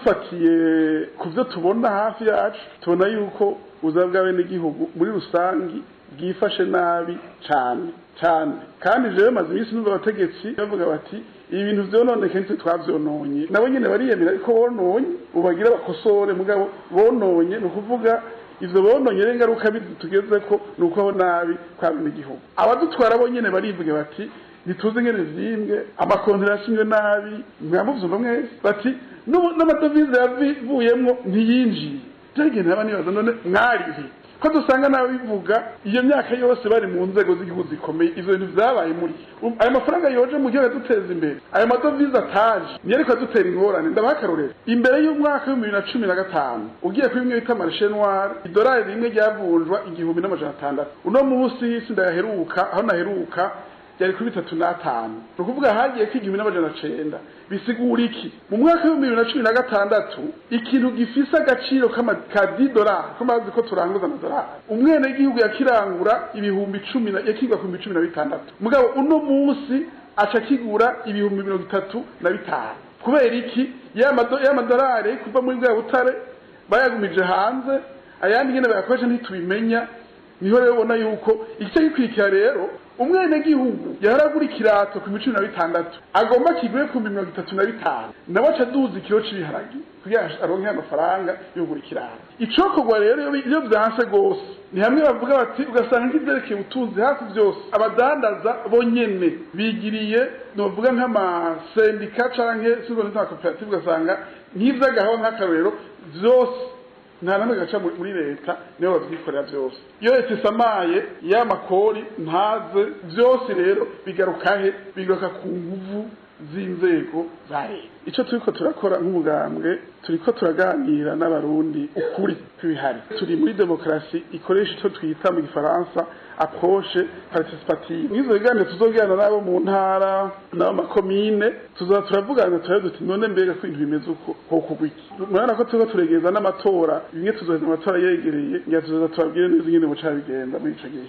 Dufatiye ku byo tubona hafi yacu, tubona yuko ubuzima bw'abenegihugu muri rusangi bwifashe nabi cane cane. Kandi jewe maze iminsi numva abategetsi bavuga bati: "Ibintu vyononekaye nitwe twavyononye." Nabo nyene bariyemera ariko bononye, ubagira bakosore. Mugabo bononye, ni ukuvuga ivyo bononye rero ingaruka tugezeko ni uko nabi kw'abenegihugu. Abadutwara bo nyene barivuge bati: "Ntituzi ingene vyimbwe, amakontera yasinywe nabi." Mwamuvyumva mwese bati n'amadovize yavuyemwo ntiyinjiye. Byagenda naba nibaza: none mwarihe ko dusanga n'abivuga iyo myaka yose bari mu nzego z'igihugu zikomeye? Ivyo bintu vyabaye muri ayo mafaranga yoje mu gihugu aduteza imbere, ayo madovize ataje niyo ariko adutera ingorane. Ndabaha akarorero: imbere y'umwaka w'2015, ugiye kuri bimwe bita marché noir, idolari rimwe ryavunjwa 1600. Uno munsi sindayaheruka, aho naheruka byari kuri 35, ni ukuvuga hagiye ko 1900. Bisigura iki? Mu mwaka w'2016, ikintu gifise agaciro ka 10 dolari, ko mazi ko turanguza amadolari, umwenegihugu yakirangura 10,000, yakigura ku 16,000. Mugabo uno munsi aca kigura 35,000. Kubera iki? Ya madolari kuva muri bwa butare bayagumije hanze, ayandi nyene bayakoresha ntitubimenya. Niho rero ubona yuko igice gikurikira rero, umwenegihugu yaragura ikirato ku 16,000, agomba kigure ku 35,000, nawe aca aduza ikiro c'ibiharage kugira aronke amafaranga yo kugura ikirato. Icokorwa rero, iyo vyanse gose, ni hamwe bavuga bati, ugasanga nk'ivyerekeye ubutunzi hafi vyose abadandaza bonyene bigiriye, novuga nk'amasendika canke sinzi nk'amakoperative, ugasanga nk'ivy'agahawa nk'akarorero vyose nta namwe gaca muri leta, nibo bavyikorera vyose. Iyo leta isamaye, ya makori ntaze, vyose rero bigaruka he? Bigaruka ku nguvu z'inzego za leta. Ico turiko turakora nk'umugambwe, turiko turaganira n'Abarundi ukuri kw'ibihari. Turi muri demokarasi ikoresha ico twita mu Gifaransa approche participative. Nk'izo biganiro tuzogirana n'abo mu ntara n'abo makomine, tuzoza turavugana, turabe duti: "None mbega ko ibintu bimeze uko, hokorwa iki?" Murabona ko turiko turegereza n'amatora, bimwe tuzoheza amatora yegereye, ngira tuzoza tubabwire neza ingene buca bigenda muri ico gihe.